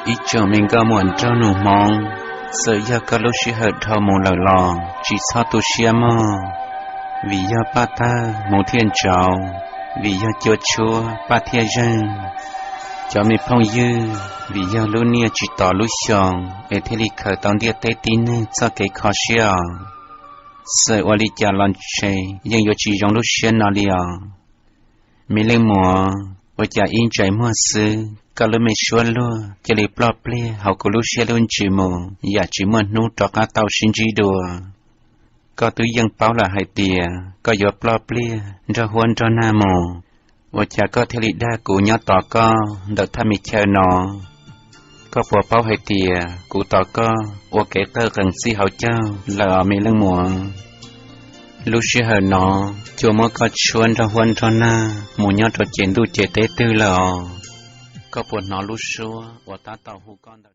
Ib tsoom me nkauj muam nraug nus Hmoob, txawm yog koj lub sij hawm dhau mus lawm los tsis txhob tu siab mog, vim yog paj tawg hmoov thiaj ntsauv, vim yog cua tshuab paj thiaj zeeg. Cov me phooj ywg, vim yog lub niaj tsis tos lub xyoo es thiaj li khaws tau ntiaj teb tib neeg txoj kev kho siab os. Txawm ua li cas los ntshe yeej yuav tsis zoo lub siab no li os. Me leej muam, ua cas ib ntsais muag xwb koj lub me suab luag cia li ploj pliag hauv kuv lub siab lub ntsws mus yam tsis muaj hnub rov qab tau sib ntsib dua? Koj twb yeej paub lawm hais tias koj yuav ploj pliag nrog huab nrog nag mus, ua cas koj thiaj li dag kuv nyob tos koj ntawm thaj me chaw no? Koj puas paub hais tias kuv tos koj ua kev qawj qees txij hauv caug lawm os me leej muam? Lub sij hawm no, cua muab koj tshuab nrog huab nrog nag mus nyob rau ces ntuj ces teb twg lawm os? Koj puas hnov lub suab uas tab tom hu koj ntawd?